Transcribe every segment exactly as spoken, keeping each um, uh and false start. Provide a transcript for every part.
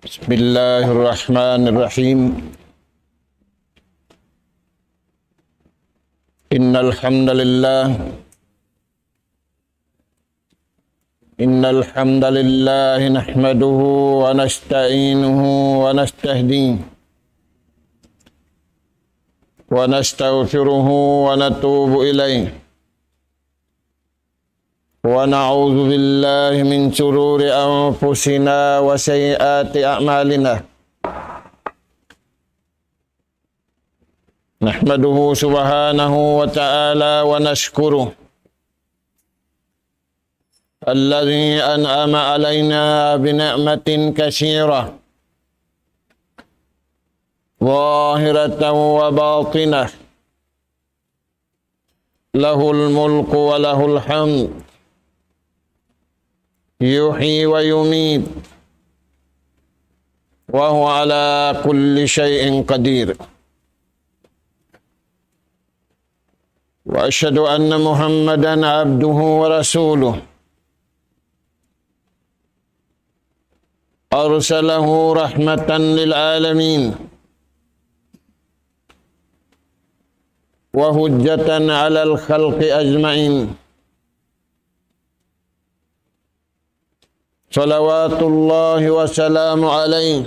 بسم الله الرحمن الرحيم. إن الحمد لله إن الحمد لله نحمده ونستعينه ونستهديه ونستغفره ونتوب إليه، ونعوذ بالله من شرور أنفسنا وسيئات أعمالنا. نحمده سبحانه وتعالى ونشكره الذي أنعم علينا بنعمة كثيرة ظاهرة وباطنة، له الملك وله الحمد، يحيي ويميت، وهو على كل شيء قدير. وأشهد أن محمدا عبده ورسوله، أرسله رحمة للعالمين وحجة على الخلق أجمعين، صلوات الله وسلامه عليه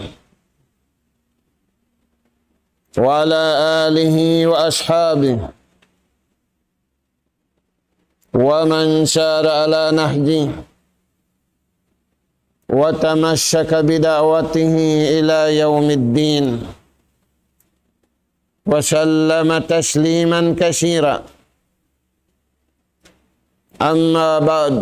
وعلى آله وأصحابه ومن سار على نهجه وتمسك بدعوته إلى يوم الدين، وسلم تسليما كثيرا. أما بعد،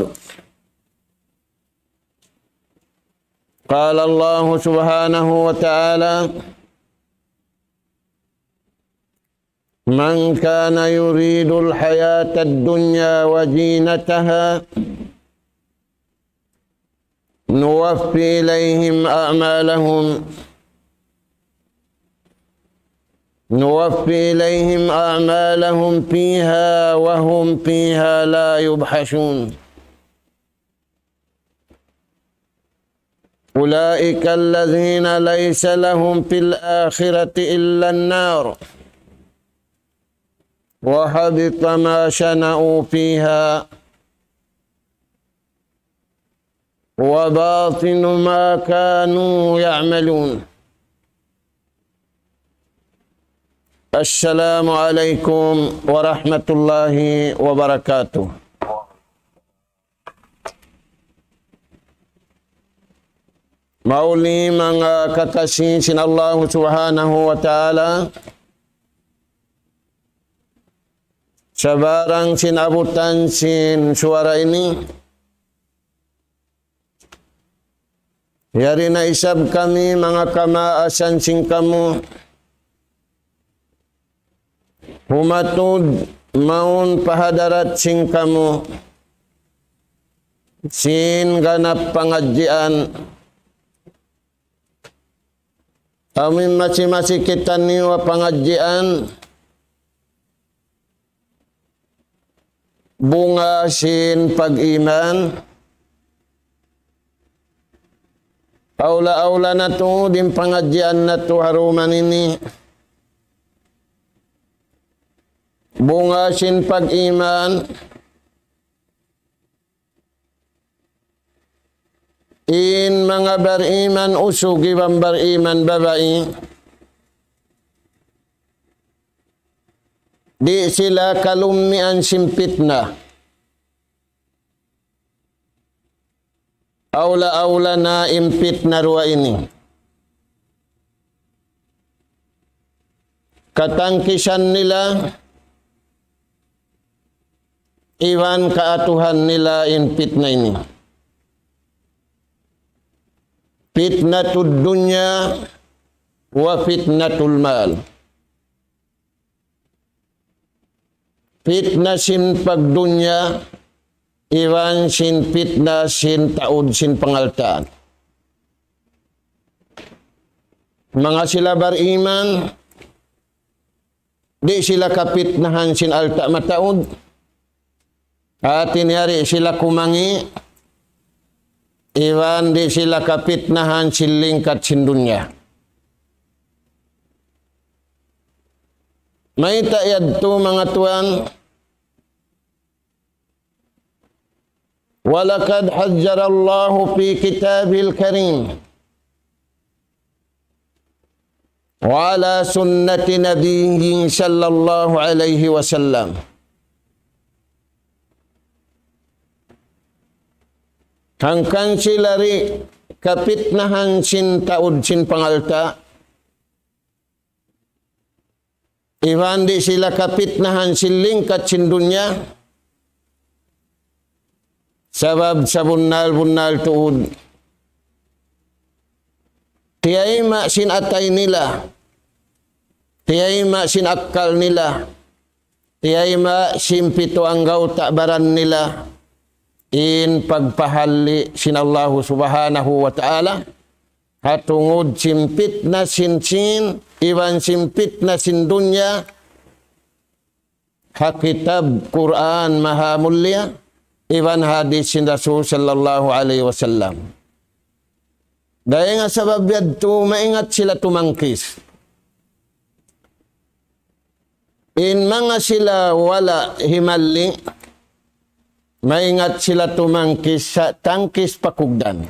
قال الله سبحانه وتعالى: من كان يريد الحياة الدنيا وزينتها نوف إليهم أعمالهم، نوف إليهم أعمالهم فيها وهم فيها لا يبخسون. أولئك الذين ليس لهم في الآخرة إلا النار وحبط ما صنعوا فيها وباطل ما كانوا يعملون. السلام عليكم ورحمة الله وبركاته. Mauli manga kakasi sin Allahu Subhanahu wa Ta'ala, sabarang sin abutan sin suwara ini, yari na isab kami manga kamaasan sin kamu, humatud mawn pa hadarat sin kamu, sin ganap pangadjian. Amu in masi-masi kitaniyu ha pangadjian, bunga sin pag-iman, awla-awla na tuud in pangadjian natu' ha dum ini. Bunga sin pag-iman, in manga bariman usug iban bariman babai, di' sila kalummian sin pitna. Awla-awla na in pitna duwa ini. Katangkisan nila iban kaatuhan nila in pitna ini. فتنة الدنيا وفتنة المال. Pitna sin pagdunya, iban sin pitna sin taud sin pangaltaan. Manga sila bariman, di' sila kapitnahan sin alta' mataud. Hati niya di' sila kumangi', iban di' sila kapitnahan sin lingkat sin dunya. Mayta' yadtu manga tuwan, ولقد حذر الله في كتابه الكريم وعلى سنة نبيه صلى الله عليه وسلم. Hangkan sila di' kapitnahan sin taud sin pangalta', iban di' sila kapitnahan sin lingkat sin dunya, sabab sabunnal-bunnal tuud tiyayma' sin atay nila, tiyayma' sin akkal nila, tiyayma' sin pitu anggawta' baran nila, in pagpahalli' sin Allahu Subhanahu wa Ta'ala, ha tungud sin pitna sin sīn, iban sin pitna sin dunya, ha kitab Qur'an maha mulia, iban hadis sin Rasul sallallahu alayhi wasallam. Dayn ha sabab yadtu maingat sila tumangkis. In manga sila wala' himalli', maingat sila tumangkis sa' tangkis pakugdan.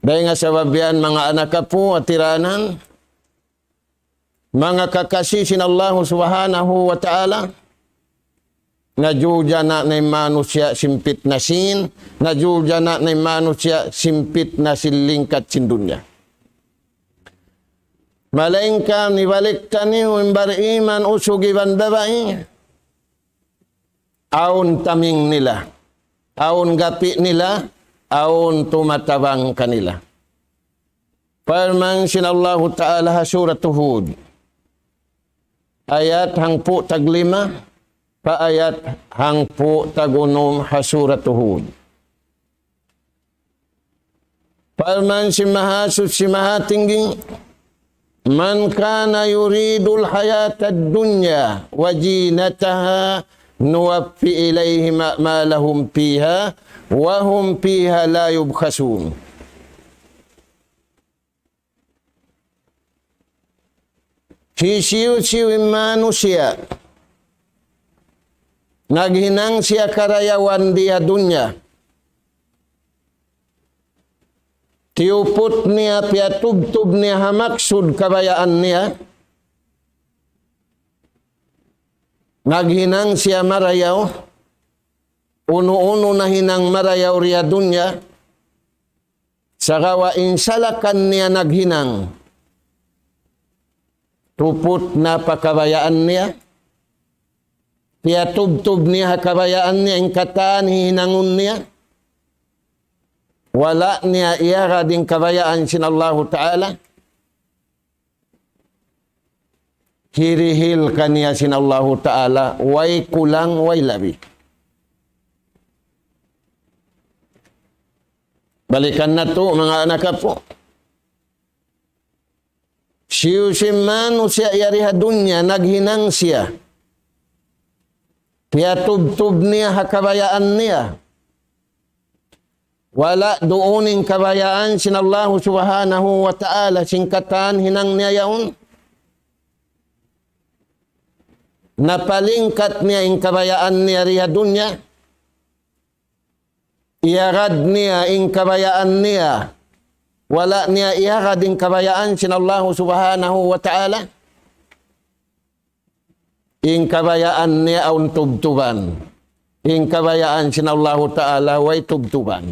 Dayn ha sabab yan manga anak apu' ha tiranan, manga kakasi sin Allahu Subhanahu wa Ta'ala, najujana na in manusiya' sin pitna sīn, najujana na in manusiya' sin pitna sin lingkat sin dunya. Malaingkan hibalik taniyu in bariman usug iban babai, awn taming nila, awn gapi' nila, awn tumatabang kanila. Parman sin Allahu Ta'ala ha Surat Hud, ayat hangpu' tag lima pa ayat hangpu' tag unum ha Surat Hud. Parman sin Mahasuchi Mahatinggi, من كان يريد الحياة الدنيا وزينتها نوف إليهم أعمالهم فيها وهم فيها لا يبخسون. Hisiyu-siyu in manusiya' naghinang siya karayawan di ha dunya, tiyuput niya, piyatubtub niya ha maksud kabayaan niya, naghinang siya marayaw, unu-unu nahinang marayaw di ha dunya, sagawa' in salakan niya naghinang tuput na pa kabayaan niya, piyatubtub niya ha kabayaan niya in katan hihinangun niya, wala' niya iyagad in kabayaan sin Allahu Ta'ala, hirihil kaniya sin Allahu Ta'ala, way kulang, way labi. Balikan natu', manga anak apu'. Hisiyu-siyu in manusiya' yari ha dunya, naghinang siya, piyatubtub niya ha kabayaan niya, wala' duun in kabayaan sin Allahu Subhanahu wa Ta'ala sin katan hinang niya yaun. Napalingkat niya in kabayaan niya di ha dunya. Iyagad niya in kabayaan niya. Wala' niya iyagad in kabayaan sin Allahu Subhanahu wa Ta'ala. In kabayaan niya awn tubtuban. In kabayaan sin Allahu Ta'ala way tubtuban.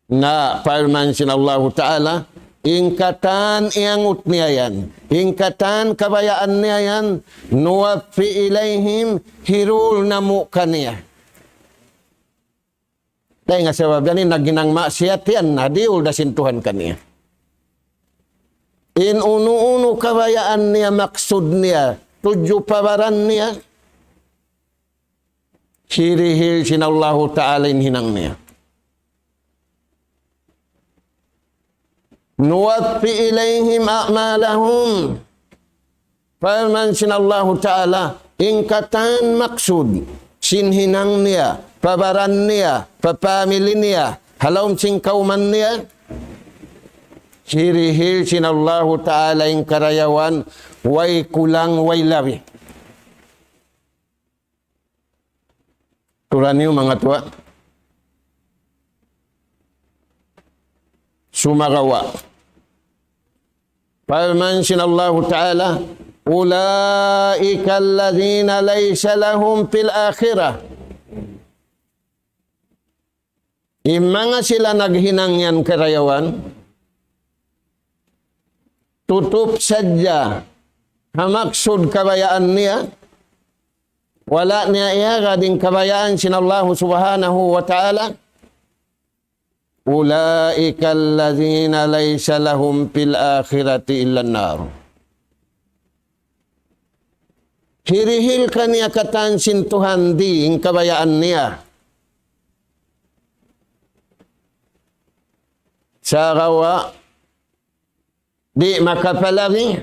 Na parman sin Allahu Ta'ala, in katan iyangut niya yan, in katan kabayaan niya yan, نوف إليهم, hirul namu' kaniya. Dayn ha sabab yan in naghinang maksiyat yan na diyul da sin Tuhan kaniya. In unu-unu kabayaan niya, maksud niya, tudju pa baran niya, hirihil sin Allahu Ta'ala in hinang niya. نوف إليهم أعمالهم. Parman sin Allahu Ta'ala, in katan maksud sin hinang niya, pa baran niya, pa pamili niya, ha lawm sin kawman niya, hirihil sin Allahu Ta'ala in karayawan, way kulang, way labi. Turan niyu manga tuwa. Sumagawa'. Parman sin Allahu Ta'ala, أولئك الذين ليس لهم في الآخرة. In manga sila naghinang yan karayawan, tutup sadja ha maksud kabayaan niya, wala' niya iyagad in kabayaan sin Allahu Subhanahu wa Ta'ala, أولئك الذين ليس لهم في الآخرة إلا النار. Hirihil kaniya katan sin Tuhan di' in kabayaan niya. Sagawa' di' makapalabi,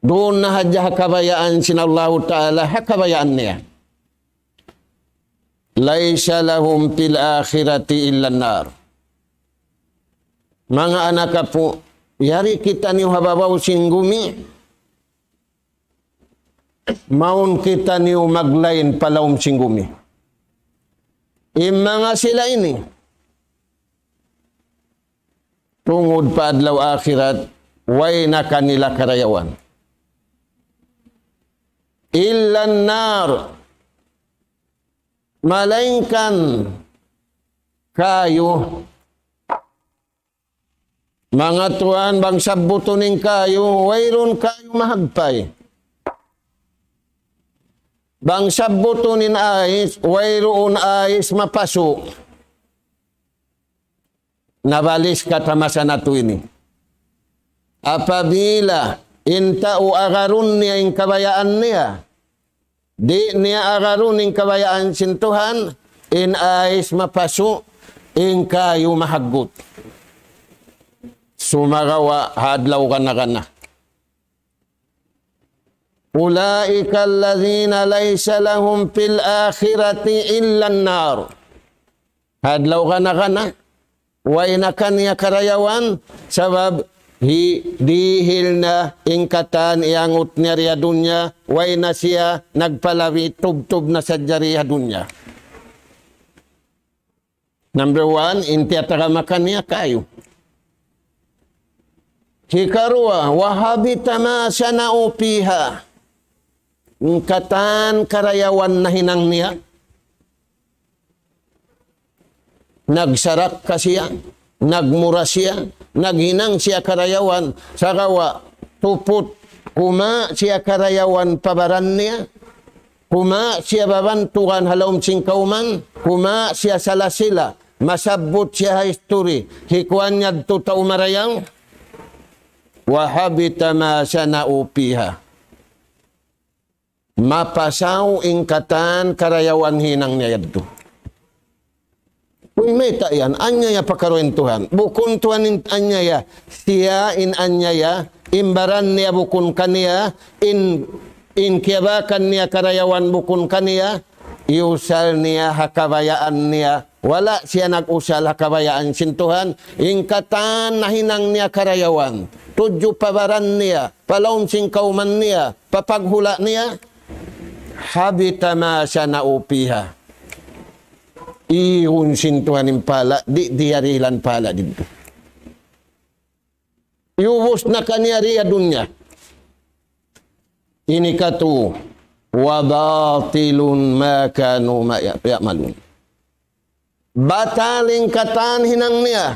duun na hadja ha kabayaan sin Allahu Ta'ala, ha kabayaan niya. ليس لهم في الآخرة إلا النار. Manga anak apu', yari kitaniyu ha babaw sin gumi, mawn kitaniyu maglain pa lawm sin gumi. In manga sila ini, tungud pa adlaw akhirat, way na kanila karayawan. إلا النار, malaingkan kayu. Manga tuwan, bang sabbutun in kayu, wayruun kayu mahagpay. Bang sabbutun in ais, wayruun ais mapasu'. Nabalis ka ta masa natu' ini. Apabila in tau agarun niya in kabayaan niya, di' niya agarun in kabayaan sin Tuhan, in ais mapasu', in kayu mahaggut. Sumagawa' ha adlaw kana-kana. أولئك الذين ليس لهم في الآخرة إلا النار. Ha adlaw kana-kana, way na kaniya karayawan, sabab hi-, dihil na in katan iyangut niya di ha dunya, way na siya nagpalabi, tubtub na sadja di ha dunya. Number one, in tiyatagama kaniya kayu. Hikaruwa, وحبط ما صنعوا فيها. In katan karayawan nahinang niya. Nagsarakka siya, nagmura siya, naghinang siya karayawan, sagawa' tuput, kuma' siya karayawan pa baran niya, kuma' siya babantugan ha lawm sin kawman, kuma' siya salasila, masabbut siya ha history, hikuan niya yadtu tau marayaw, وحبط ما صنعوا فيها. Mapasaw in katan karayawan hinang niya yadtu. Uy, mayta' yan, anyaya pakaruwa in Tuhan. Bukun Tuhan in anyaya, siya in anyaya, in baran niya bukun kaniya, in, in kiyabakan niya karayawan bukun kaniya, iyusal niya ha kabayaan niya, wala' siya nag-usal ha kabayaan sin Tuhan, in katan nahinang niya karayawan, tudju pa baran niya, pa lawm sin kawman niya, pa paghula' niya, حبط ما صنعوا فيها. Ihun sin Tuhan in pahala', di' diyarihilan pahala' didtu. Iyubus na kaniya di ha dunya. Ini katu, وباطل ما كانوا ما ي-، يعملون. Batal in katan hinang niya.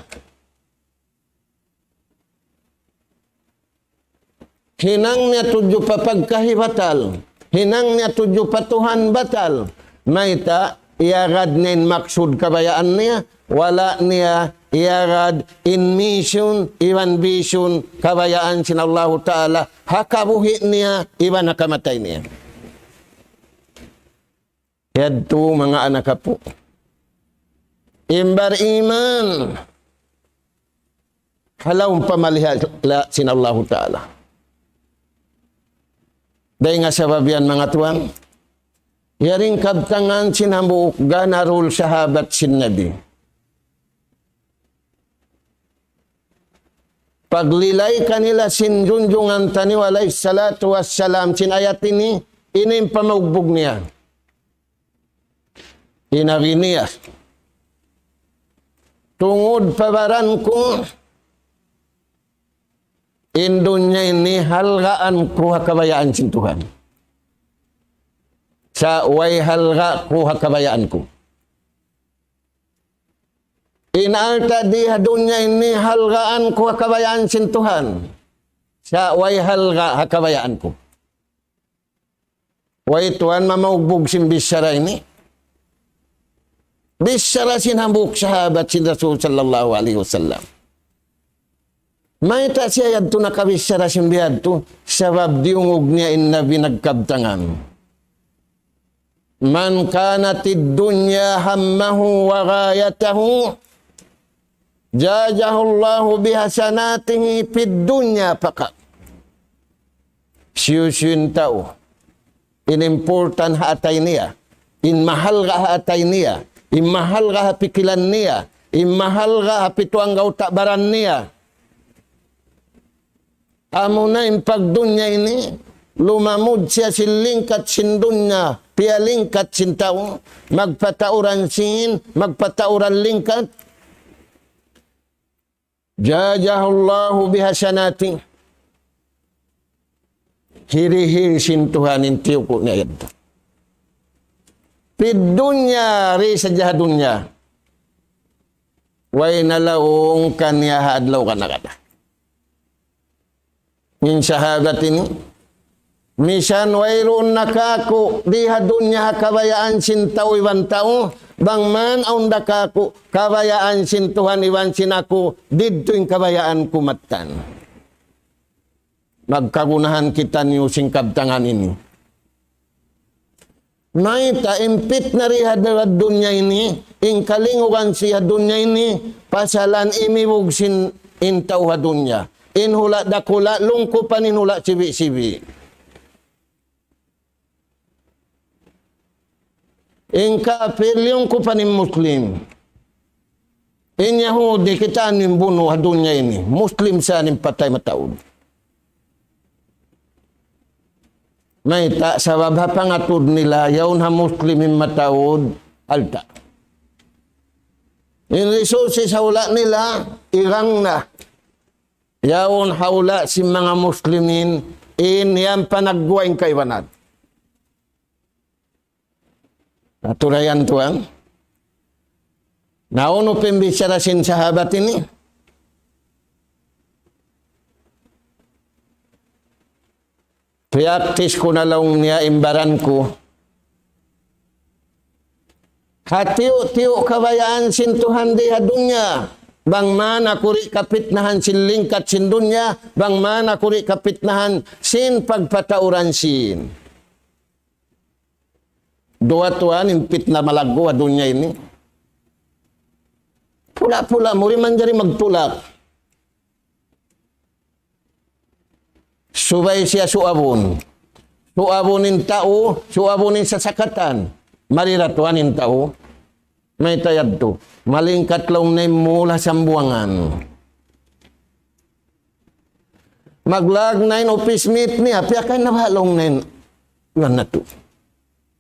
Hinang niya tudju pa pagkahi batal. Hinang niya tudju pa Tuhan batal. Mayta', iyagad niya in maksud kabayaan niya, wala' niya iyagad in mission, iban vision, kabayaan sin Allahu Ta'ala, ha kabuhi' niya, iban ha kamatay niya. Yadtu manga anak apu'. In bariman ha lawm pamalihala sin Allahu Ta'ala. Dayn ha sabab yan, manga tuwan, yari in kabtangan sin hambuuk ganarul sahabat sin Nabi. Paglilay kanila sin junjungan taniyu alayhi salatu wassalam sin ayat ini, ini in pamaugbug niya. In agi niya, tungud pa baran ku, in dunya ini halgaan ku ha kabayaan sin Tuhan. Sa' way halga' ku ha kabayaan ku. In alta' di ha dunya ini halgaan ku ha kabayaan sin Tuhan. Sa' way halga' ha kabayaan ku. Way tuwan mamaugbug sin bichara ini. Bichara sin hambuuk sahabat sin Rasul sallallahu alayhi wasallam. Mayta' siya yadtu nakabichara sin biyadtu, sabab diyungug niya in Nabi nagkabtangan. من كانت الدنيا همه وغايته جازاه الله بحسناته في الدنيا فقط. Hisiyu-siyu in tau in important ha atay niya, in mahalga' ha atay niya, in mahalga' ha pikilan niya, in mahalga' ha pitu anggawta' baran niya. Amuna in pagdunya ini, lumamud siya sin lingkat sin dunya, piyalingkat sin tau, magpatauran sin, magpatauran lingkat. جازاه الله بحسناته. Hirihil sin Tuhan in tiyuku' niya yadtu. في الدنيا, di sadja ha dunya. Way na laung kaniya ha adlaw kana-kana. In sahabat ini, misan wayruun na kāku' di ha dunya ha kabayaan sin tau iban tau, bang man awn da kāku' kabayaan sin Tuhan iban sin aku, didtu in kabayaan ku mattan. Magkagunahan kitaniyu sin kabtangan ini. Mayta' in pitna di ha dunya ini, in kalingugan sin dunya ini, pasalan imibug sin in tau ha dunya. In hula' dakula', lungkupan in hula' sibi'-sibi'. In kapir, liyungkupan in Muslim. In Yahudi, kitaa niyu in bunu' ha dunya ini. Muslim sa in patay mataud. Mayta', sabab ha pangatud nila, yaun ha Muslim in mataud, alta'. In resources ha hula' nila, igang na. Yaun ha hula' sin manga Muslimin, in yan panagguwa' in kaibanan. Naturayan tuwan. Na unu piyagbichara sin sahabat ini? Piyaktis ku na laung niya in baran ku. Ha tiyu'-tiyu' kabayaan sin Tuhan di ha dunya. Bang man aku di' kapitnahan sin lingkat sin dunya, bang man aku di' kapitnahan sin pagpatauran sin. Duwa tuwan in pitna malaggu' ha dunya ini. Pula-pula mu di' manjari magtulak. Subay siya suabun. Suabun in tau, suabun in sasakatan. Mari da tuwan in tau. Mayta' yadtu. Malingkat laung niya in mall ha Sambuwangan. Maglag na in office mate niya, piyakain na ba laung niya in, yan na tu.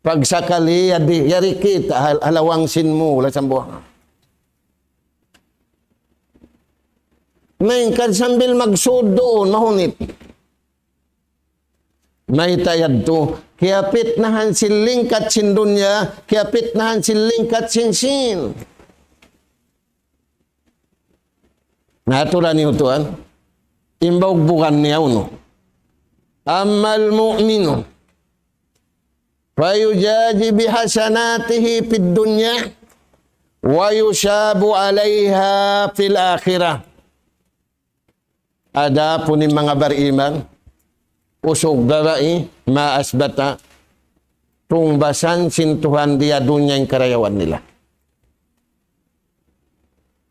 Pagsakali, yari, yari kita, hal-, ha lawang sin mall ha Sambuwangan. Malayngkan sambil magsud duun, mahunit. Mayta' yadtu, kiyapitnahan sin lingkat sin dunya, kiyapitnahan sin lingkat sin sin. Na, aturan niyu tuwan, in baugbugan niya unu. أما المؤمن فيجازى بحسناته في الدنيا ويثاب عليها في الآخرة. Adapun in manga bariman, usug babai, ما أثبت, tungbasan sin Tuhan di ha dunya in karayawan nila.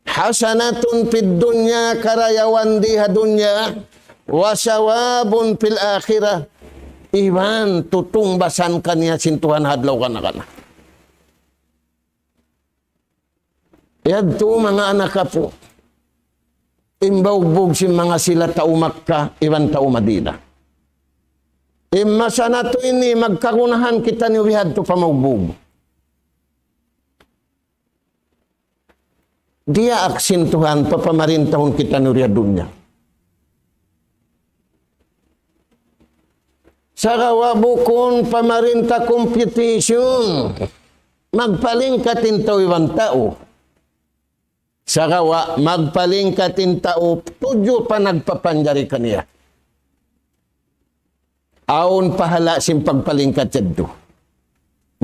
حسنة في الدنيا, karayawan di ha dunya, وثواب في الآخرة, iban tutungbasan kaniya sin Tuhan ha adlaw kana-kana. Yadtu manga anak apu'. In baugbug sin manga sila tau Makkah, iban tau Madinah. In masa natu' ini magkagunahan kitaniyu bihadtu pa maugbug. Diyaak sin Tuhan papamarintahun kitaniyu di ha dunya. Sagawa' bukun pamarinta competition. Magpalingkat in tau iban tau. Sagawa' magpalingkat in tau tudju pa nagpapanjari kaniya. Awn pahala' sin pagpalingkat yadtu.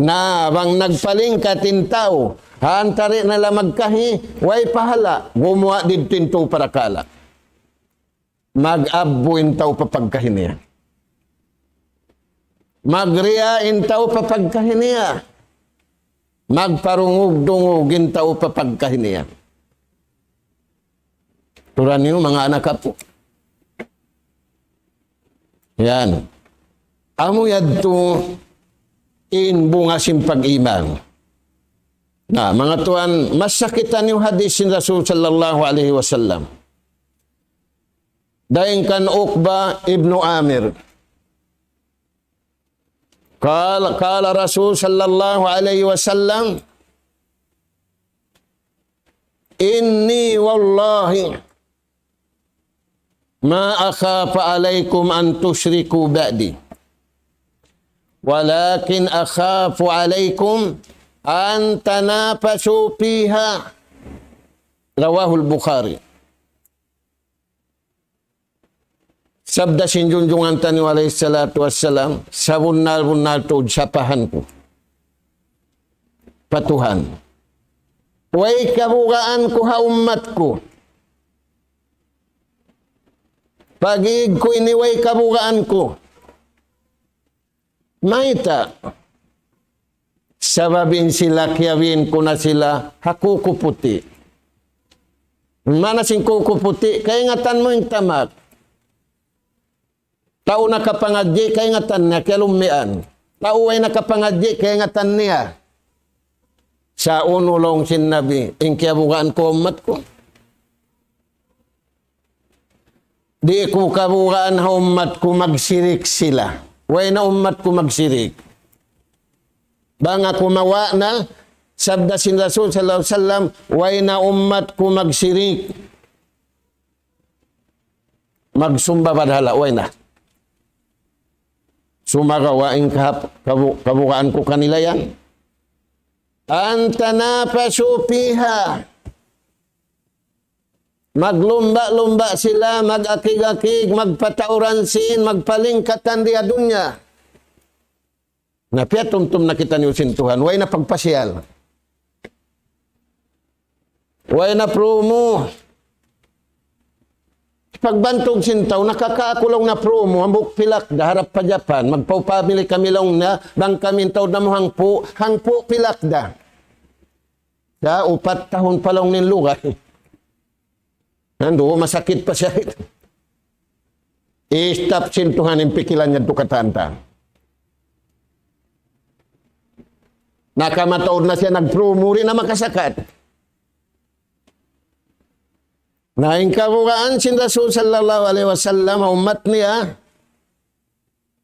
Na bang nagpalingkat in tau, ha antara' nila magkahi, way pahala', gumuwa' didtu in tau parakala'. Mag-abbu in tau pa pagkahi niya. Magriya in tau pa pagkahi niya. Magparungug-dungug in tau pa pagkahi niya. Turan niyu, manga anak apu'. Yan. Amu yadtu in bunga sin pag-iman. Na, manga tuwan, masa kitaniyu hadis sin Rasul sallallahu alayhi wasallam. Dayn kan Uqba ibnu Amir. قال، قال رسول صلى الله عليه وسلم: إني والله ما أخاف عليكم أن تشركوا بعدي، ولكن أخاف عليكم أن تنافسوا فيها. رواه البخاري. Sabda sin Junjungan taniyu alayhi salatu wassalam, sabunnal-bunnal tuud sapahan ku pa Tuhan. Way kabugaan ku ha ummat ku. Pag-iig ku ini way kabugaan ku. Mayta'? Sabab in sila kiyawin ku na sila ha kuku puti'. Maana sin kuku puti', kaingatan mu in tamak. Tau nakapangadji', kaingatan niya, kiyalummian. Tau way nakapangadji', kaingatan niya. Sa' unu laung sin Nabi, in kiyabugaan ku ummat ku. Di' ku kabugaan ha ummat ku magsirik sila. Way na ummat ku magsirik. Bang aku mawa' na, sabda sin Rasul sallallahu alayhi wasallam, way na ummat ku magsirik. Magsumba barhala', way na. Sumagawa' in kahap-, kabu-, kabugaan ku kanila yan. أن تنافسوا فيها. Maglumba'-lumba' sila, mag-akig-akig, magpatauran sin, magpalingkatan di ha dunya. Na piyatumtum na kitaniyu sin Tuhan, way na pagpasiyal. Way na promo. Pagbantug sin tau, nakakaakulaw na promo, hambuuk pilak da, harap pa Japan, magpaupamili kami laung niya, bang kami in taud namu' hangpu', hangpu' pilak da. Sa' upat tahun pa laung niya in lugay. Nandu', masakit pa siya. I-stop sin Tuhan in pikilan niya tu katanta. Nakamataud na siya, nagpromo di' na makasakat. Na in kabugaan sin Rasul sallallahu alayhi wasallam, ummat niya,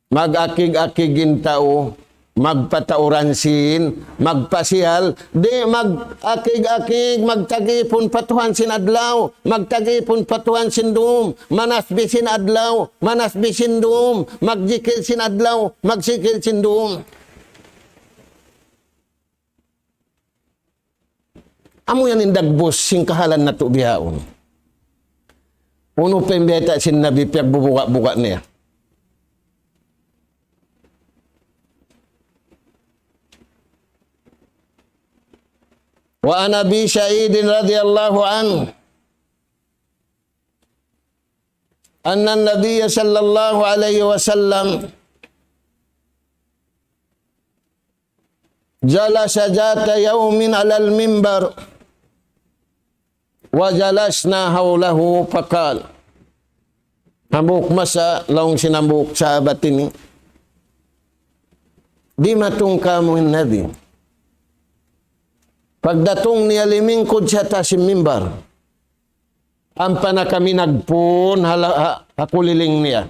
mag-akig-akig in tau, magpatauran sin, magpasiyal, di' mag-akig-akig, magtag-ipun pa Tuhan sin adlaw, magtag-ipun pa Tuhan sin dum, manasbi sin adlaw, manasbi sin dum, magjikil sin adlaw, magjikil sin dum. Amu yan in dagbus sin kahalan natu' bihaun. Unu pa in bayta' sin Nabi piyagbubuga-buga niya. وعن أبي سعيد رضي الله عنه أن النبي صلى الله عليه وسلم جلس ذات يوم على المنبر وجلسنا حوله فقال. Hambuuk masa, laung sin hambuuk sahabat ini, Dimatung kāmu' in Nabi. Pagdatung niya limingkud siya ha taas sin mimbar. Ampa na kami nagpun ha, ha, ha kuliling niya.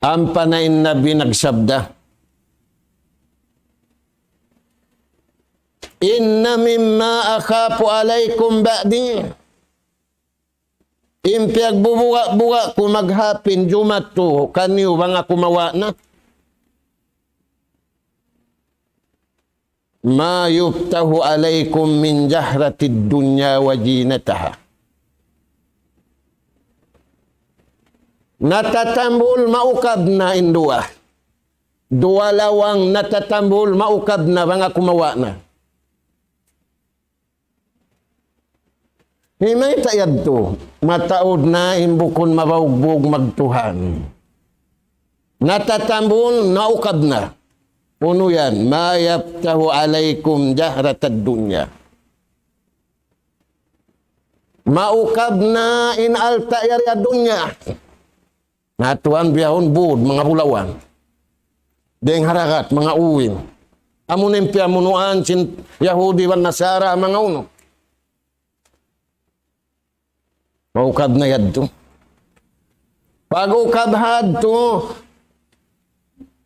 Ampa na in Nabi nagsabda, إن مما أخاف عليكم بعدي. In piyagbubuga'-buga' ku maghapin jumatu kaniyu bang aku mawa' na. ما يفتح عليكم من زهرة الدنيا وزينتها. Natatambul maukab na in duwa. Duwa lawang natatambul maukab na bang aku mawa' na. Hi mayta' yadtu, mataud na in bukun mabugbug magtuhan. Natatambul, naukab na. Unu yan, ما يفتح عليكم زهرة الدنيا. Maukab na in alta' yari ha dunya. Na tuwan biyahun bud, manga bulawan. Dayng harakat, manga uwing. Amu na in piyamunuan sin Yahudi iban Nasara, manga unu. Maukab na yadtu. Pag-ukab hadtu,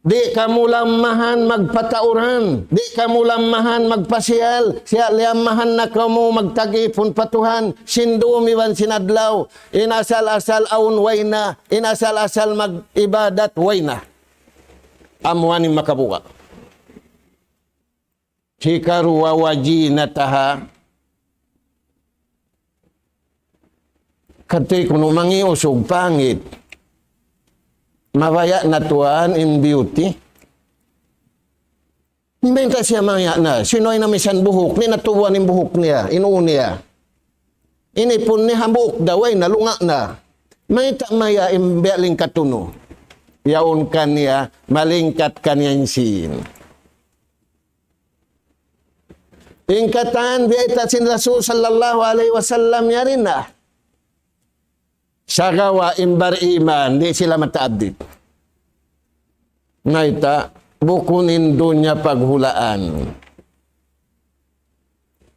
di' kamu lammahan magpatauran, di' kamu lammahan magpasiyal, siya lammahan na kamu magtag-ipun pa Tuhan, sin dum iban sin adlaw, in asal-asal awn way na, in asal-asal mag-ibadat way na. Amu yan in makabuga'. Hikaruwa, وزينتها. Kati' kunu' mangi' usug pangit. Mabaya' na tuwan in beauty. Di' mayta' siya maya' na. Sinuway na misan buhuk, di' na tubuan in buhuk niya, in ū niya. In ipun niya hambuuk da, way na, lunga' na. Mayta' maya' in biya' lingkat unu. Yaun kaniya, malingkat kaniya in sīn. In katan biyayta' sin Rasul sallallahu alayhi wasallam yari na. Sagawa' in bariman, di' sila mataabdit. Mayta', bukun in dunya paghulaan.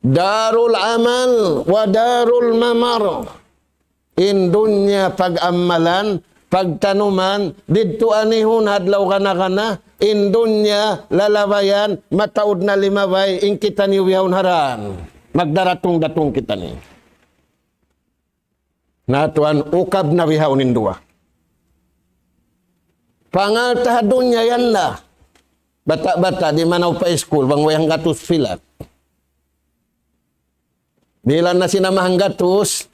دار العمل ودار الممر. In dunya pag-amalan, pagtanuman, didtu anihun ha adlaw gana-gana, in dunya lalabayan, mataud na limabay, in kitaniyu bihaun ha dan. Magdaratung-datung kitaniyu. Na tuwan, ukab na bihaun in duwa. Pangalta' ha dunya yan na. Bata'-bata', di' manaw pa iskul, bang way hanggatus pilak. Dihilan na sin ama' hanggatus,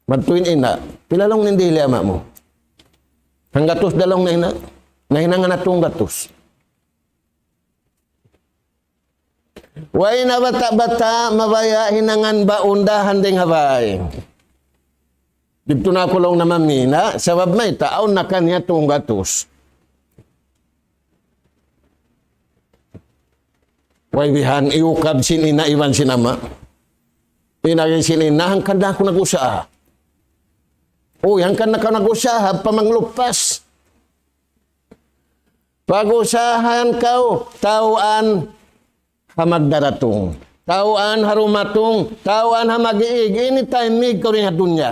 madtu in ina'. Pila laung niya in dihil hi ama' mu? Hanggatus da laung niya ina'. Nahinangan na tunggatus. Way na bata'-bata', mabaya' hinangan baun dahan dayng ha bay. Didtu na aku laung namamina, sabab mayta', awn na kaniya tunggatus. Way bihan, iyukab sin ina' iban sin ama'. In agi sin ina', hangkan da aku nag-usaha. Uy, hangkan na kaw nag-usaha, pa manglupas. Pag-usahan kaw, taw'an ha magdaratung. Taw'an ha dumatung, taw'an ha mag-iig. Anytime, mig kaw dayn ha dunya.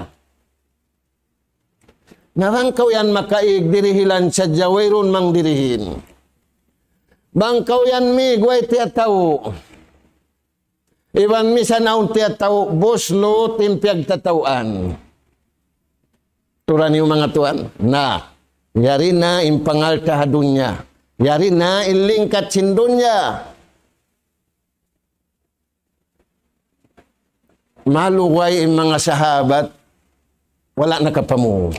Na bang kaw yan makaig, dirihilan sadja, wayruun mang dirihin. Bang kaw yan mig, way tiyatau. Iban misan awn tiyatau, buslut in piyagtatauan. Tuud niyu manga tuwan. Na, yari na in pangalta' ha dunya. Yari na in lingkat sin dunya. Malugay in manga sahabat, wala' nakapamung.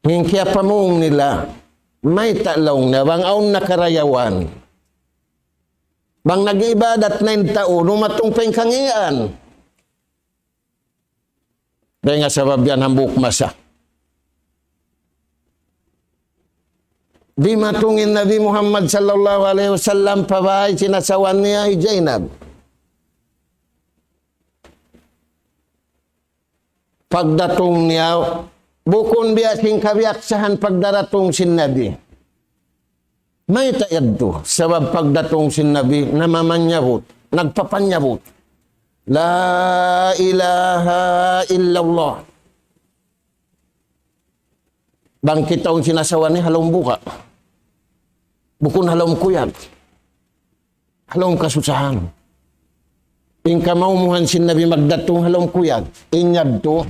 In kiyapamung nila, mayta' laung niya, bang awn na karayawan. Bang nag-ibadat na in tau, dumatung pa in kangīan. Dayn ha sabab yan hambuuk masa. Dimatung in Nabi Muhammad sallallahu alayhi wasallam pa bay sin asawa niya hi Zainab. Pagdatung niya, Bukun biya' sin kabiyaksahan pagdaratung sin Nabi. Mayta' yadtu? Sabab pagdatung sin Nabi, namamanyabut, nagpapanyabut. La ilaha illallah. Bang kitaun sin asawa niya ha lawm buka'. Bukun ha lawm kuyag. Ha lawm kasusahan. In kamaumuhan sin Nabi magdatung ha lawm kuyag. In yadtu,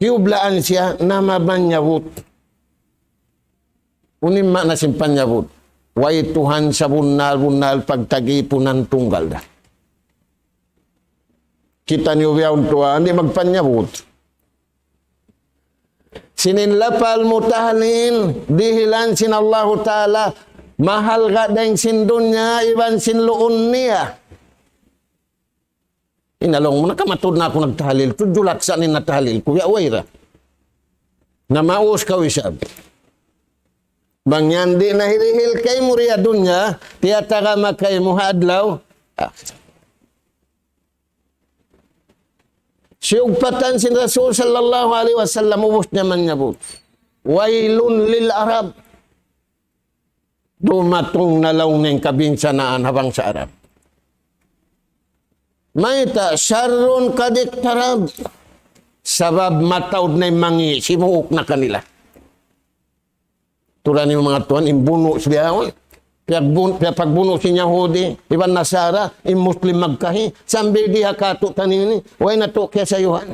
kiyublaan siya, namamanyabut. Unu in maana sin panyabut? Way Tuhan sabunnal-bunnal pagtagipunan tunggal da. Kitaniyu bihaun tuwan, di' magpanyabut. Sin in lapal mutahalin, dihilan sin Allahu Ta'ala, mahalga' dayn sin dunya, iban sin luun niya. In laung mu, nakamatud na aku nagtahalil, tudju laksa' in natahalil ku, ya way ra. Na maus kaw isab. Bang yan di' na hirihil kaymu di ha dunya, tiyatagama kaymu ha adlaw. Ah. Siyugpatan sin Rasul sallallahu alayhi wasallam, ubus niya manyabut. Wailun lil Arab. Dumatung na laung niya in kabinsanaan ha bangsa Arab. Mayta', sharrun qad iqtarab. Sabab mataud na in mangi', simuuk na kanila. Tulad niyu manga tuwan, in bunu' siya, piyagbun-, piyapagbunu' sin Yahudi, iban Nasara, in Muslim magkahi, sambil di' ha katu' tanini, way natu' kiyasayuhan.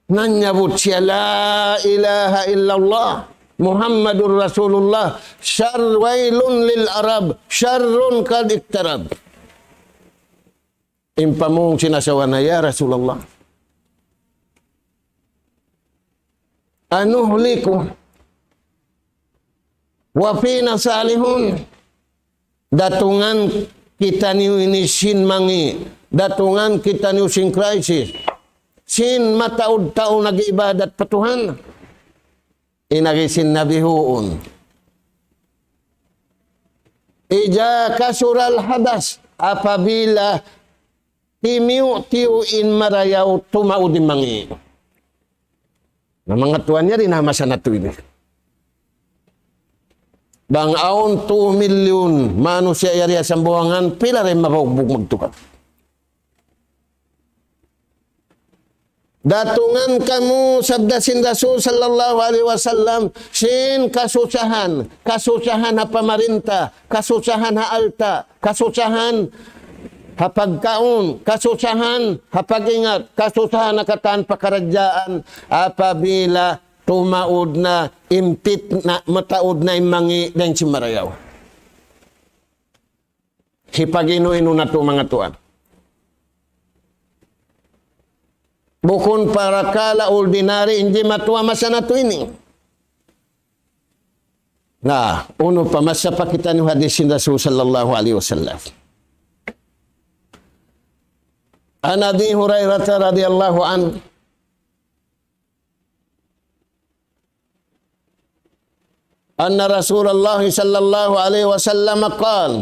Nanyabut siya, "La ilaha illallah, Muhammadur Rasulullah, shar wailun lil Arab, sharrun qad iqtarab." In pamung sin asawa niya, "Ya Rasulullah, anuhliku wa fina salihun?" Datungan kitaniyu ini sin mangi', datungan kitaniyu sin crisis, sin mataud tau nag-ibadat pa Tuhan. In agi sin Nabi, huun. Iza kasural hadas, apabila timiyu'-tiyu' in marayaw, tumaud in mangi'. Na manga tuwan, yari na masa natu' ini. Bang awn two million manusiya' yari ha Sambuwangan, pila ra in mabaugbug magtukar. Datungan kamu, sabda sin Rasul sallallahu alayhi wasallam, sin kasusahan, kasusahan ha pamarinta, kasusahan ha alta', kasusahan ha pagkaun, kasusahan ha pag-ingat, kasusahan ha katan pakaradjaan, apabila tumaud na in pitna, mataud na in mangi' dayn sin marayaw. Hipag-inu-inu natu' manga tuwan. Bukun parakala' ordinary in jimatu ha masa natu' ini. Na, unu pa, masa pa kitaniyu hadis sin Rasul sallallahu alayhi wasallam. عن أبي هريرة رضي الله عنه أن رسول الله صلى الله عليه وسلم قال: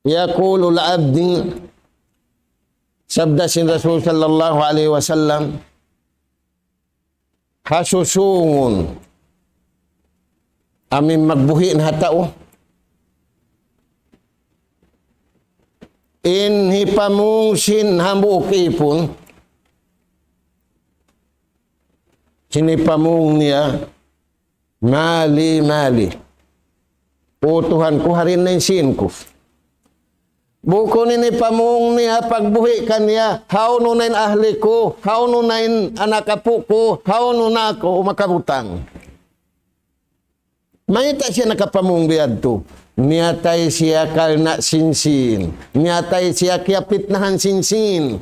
يقول العبد, sabda sin Rasul sallallahu alayhi wasallam, ha susungun amu in magbuhi' na ha tau, in hipamung sin hambuuk īpun, sin hipamung niya, "Mali, mali. O Tuhan ku, hariin na in sīn ku." Bukun in hipamung niya pagbuhi' kaniya, "Hawnu na in ahli ku, hawnu na in anak apu' ku, hawnu na aku makabutang." Mayta' siya nakapamung biyadtu? Miyatay siya karna' sin sīn. Miyatay siya kiyapitnahan sin sīn.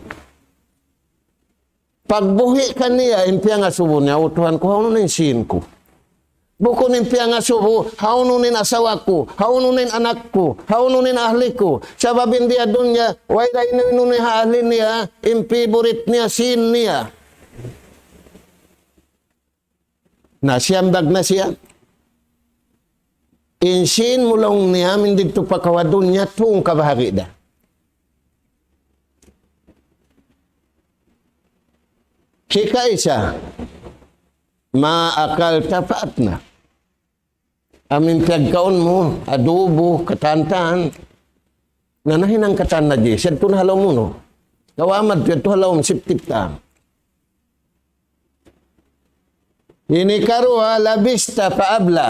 Pagbuhi' kaniya, in piyangasubu niya, "O Tuhan ku, hawnu na in sīn ku?" Bukun in piyangasubu, "Hawnu na in asawa ku? Hawnu na in anak ku? Hawnu na in ahli ku?" Sabab in di ha dunya, way da inu-inu niya ha ahli niya, in favorite niya, sīn niya. Na, siyambag na siya. In sīn mu laung niya, amu in didtu pa kaw ha dunya, tungka bahagi' da. Hikaisa, ما أكلت فأفنى. Amu in piyagkaun mu, adubu, katan-katan. Na nahinang katan na di, siya tu na halaw mu, no? Kawamat, siya tu halaw mu, siptip ta. Ini karuwa, لبست فأبلى.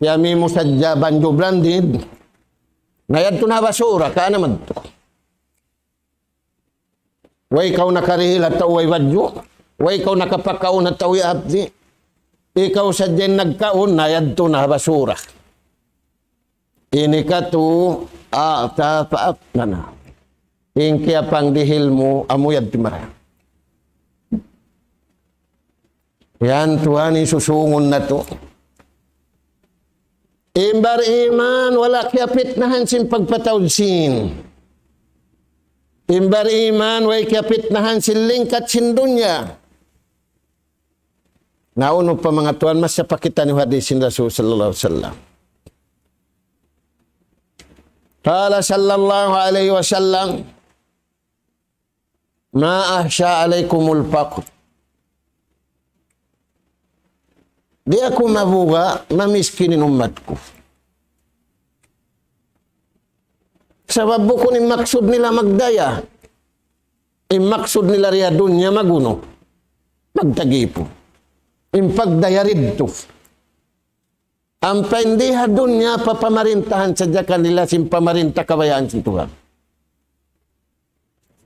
Kiyami mu sadja banju branded. Na yadtu na ha basura, ka naman tu. Way kaw nakarihil atawa way badju'. Way kaw nakapakaun atawa way hapdi'. Ikaw sadja in nagkaun, na yadtu na ha basura. Ini katu, أعطى فأقنى. In kiyapangdihil mu, amu yadtu mara. Yan, tuwan, in susungun natu'. In bariman, wala' kiyapitnahan sin pagpataud sin. In bariman, way kiyapitnahan sin lingkat sin dunya. Na unu pa manga tuwan, masa pa kitaniyu hadis sin Rasul sallallahu alayhi wasallam. قال صلى الله عليه وسلم: ما أخشى عليكم الفقر. Di' aku mabuga' mamiskin in ummat ku. Sabab bukun in maksud nila magdaya. In maksud nila di ha dunya magunu. Magtagipun. In pagdaya didtu. Ampa in di ha dunya papamarintahan sadja kanila sin pamarinta kabayaan sin Tuhan.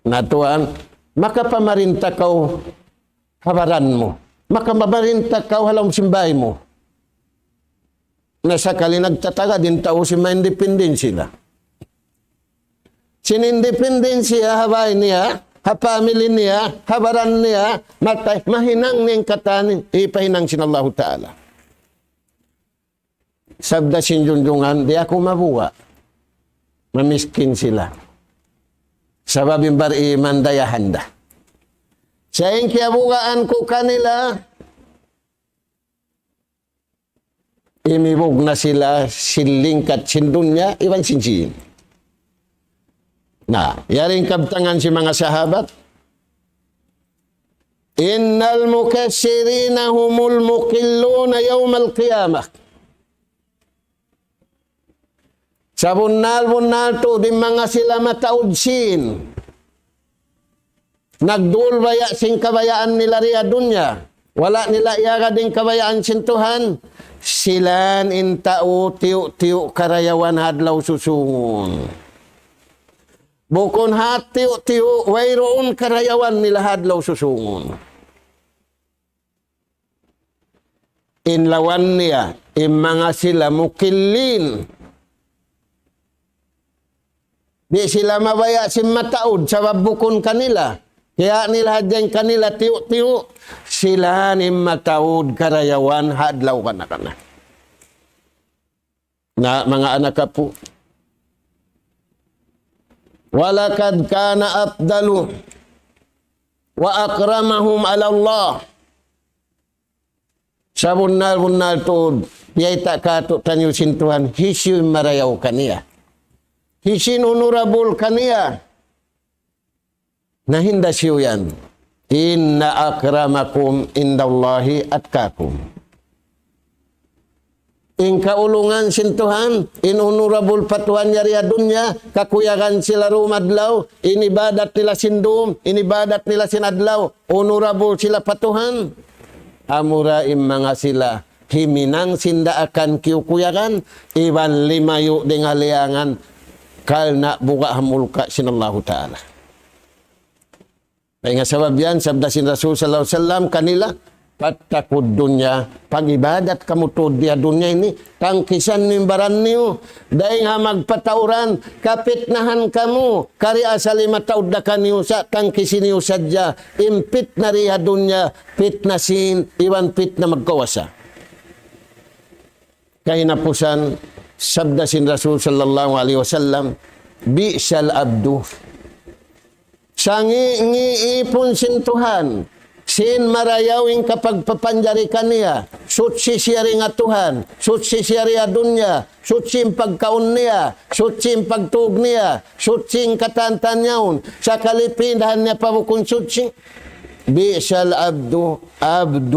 Na tuwan, makapamarinta kaw ha baran mu. Makapamarinta kaw ha lawm sin bāy mu. Na sakali nagtatagad in tau sin ma-independent sila. Sin independent siya ha bāy niya, ha family niya, ha baran niya, matay, mahinang niya in katan, hipahinang sin Allahu Ta'ala. Sabda sin junjungan, di' aku mabuga'. Mamiskin sila. Sabab in bariman dayahan da. Sa' in kiyabugaan ku kanila, imibug na sila sin lingkat sin dunya, iban sin sīn. Na, yari in kabtangan sin manga sahabat, إن المقصرين هم المقلون يوم القيامة. Sabunnal-bunnal tuud in manga sila mataud sīn. Nagdul baya' sin kabayaan nila di ha dunya. Wala' nila iyagad in kabayaan sin Tuhan. Sila in tau tiyu'-tiyu' karayawan ha adlaw susungun. Bukun ha tiyu'-tiyu', wayruun karayawan nila ha adlaw susungun. In lawan niya, in manga sila mukillin. Di' sila mabaya' sin mataud, sabab bukun kanila. Kaya nila hadja in kanila tiyu'-tiyu', sila in mataud karayawan ha adlaw kana-kana. Na, manga anak apu'. ولقد كان أفضل وأكرمهم على الله. Sabunnal-bunnal tuud, biyayta' kātu'niyu sin Tuhan, hisiyu in marayaw kaniya. Hisiyu in honorable kaniya. Na hinda siyu yan. إن أكرمكم عند الله أتقاكم. In kaulungan sin Tuhan, in honorable pa Tuhan yari ha dunya, kakuyagan sila dūm adlaw, in ibadat nila sin dūm, in ibadat nila sin adlaw, honorable sila pa Tuhan. Amura in manga sila, himinang sin daakan kiyukuyagan, iban limayu' dayn ha liyangan, karna' buga' ha mulka' sin Allahu Ta'ala. Dayn ha sabab yan, sabda sin Rasul sallallahu alayhi wasallam kanila, فاتقوا الدنيا, pag-ibadat kamu tuud di ha dunya ini, tangkisan niyu in baran niyu, dayn ha magpatauran, kapitnahan kamu, kari asal mataud da kaniyu sa', tangkisi niyu sadja, in pitna di ha dunya, pitna sīn, iban pitna magkawasa. Kahinapusan, sabda sin Rasul sallallahu alayhi wasallam, بئس العبد. Sangi'-ngi' ipun sin Tuhan, sin marayaw in kapagpapanjari kaniya, suchi siya dayn ha Tuhan, suchi siya di ha dunya, suchi in pagkaun niya, suchi in pagtūg niya, suchi in katan-katan yaun, sakali pindahan niya pa bukun suchi. بئس العبد عبد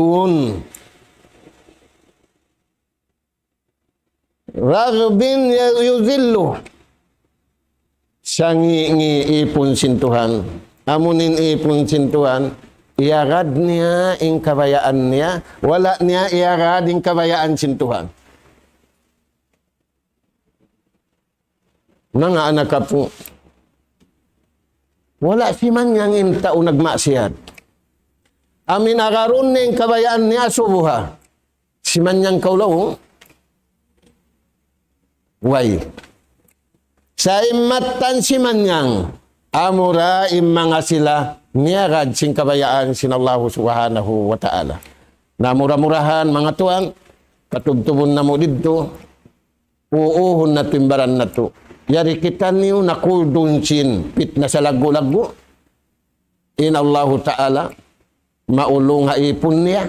رغب يذله. Sangi'-ngi' ipun sin Tuhan. Amu in ipun sin Tuhan, iyagad niya in kabayaan niya, wala' niya iyagad in kabayaan sin Tuhan. Manga anak apu', wala' simanyang in tau nagmaksiyat. Amu in agarun niya in kabayaan niya asubuha. Simanyang kaw laung? Way. Sa' in mattan simanyang, amura in manga sila miyagad sin kabayaan sin Allahu Subhanahu wa Ta'ala. Na mura-murahan, manga tuwan, patubtubun namu' didtu, uuhun natu' in baran natu'. Yari kitaniyu nakuldun sin pitna salaggu'-laggu'. In Allahu Ta'ala maulung ha ipun niya,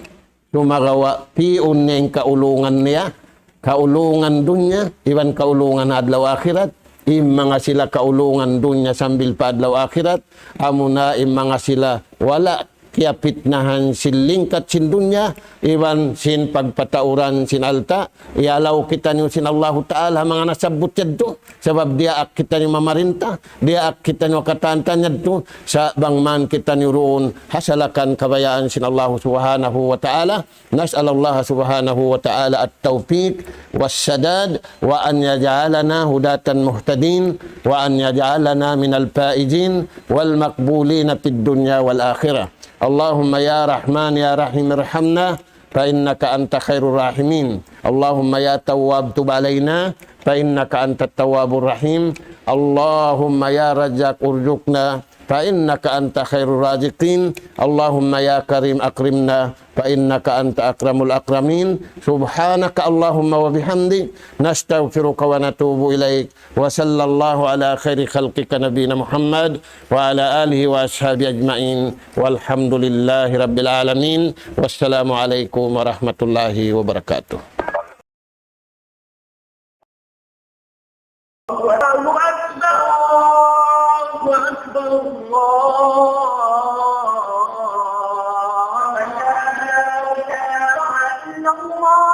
sumagawa' pi'un niya in kaulungan niya, kaulungan dunya, iban kaulungan adlaw akhirat, in manga sila kaulungan dunya sambil pa adlaw akhirat, amuna in manga sila wala' kiyapitnahan sin lingkat sin dunya, iban sin pagpatauran sin alta', iyalaw kitaniyu sin Allahu Ta'ala manga nasabbut yadtu, sabab diyaak kitaniyu mamarinta, diyaak kitaniyu katan-katan yadtu, sa' bang man kitaniyu duun ha salakan kabayaan sin Allahu Subhanahu wa Ta'ala. نسأل الله سبحانه وتعالى التوفيق والسداد، وأن يجعلنا هداة مهتدين، وأن يجعلنا من الفائزين والمقبولين في الدنيا والآخرة. اللهم يا رحمن يا رحيم ارحمنا، فإنك أنت خير الراحمين. اللهم يا تواب تب علينا، فإنك أنت التواب الرحيم. اللهم يا رزاق ارزقنا، فإنك أنت خير الرازقين. اللهم يا كريم أكرمنا، فإنك أنت أكرم الأكرمين. سبحانك اللهم وبحمدك، نستغفرك ونتوب إليك. وصلى الله على خير خلقك نبينا محمد وعلى آله وأصحابه أجمعين. والحمد لله رب العالمين. والسلام عليكم ورحمة الله وبركاته. الله أكبر، الله أكبر، الله أكبر. لا إله إلا الله.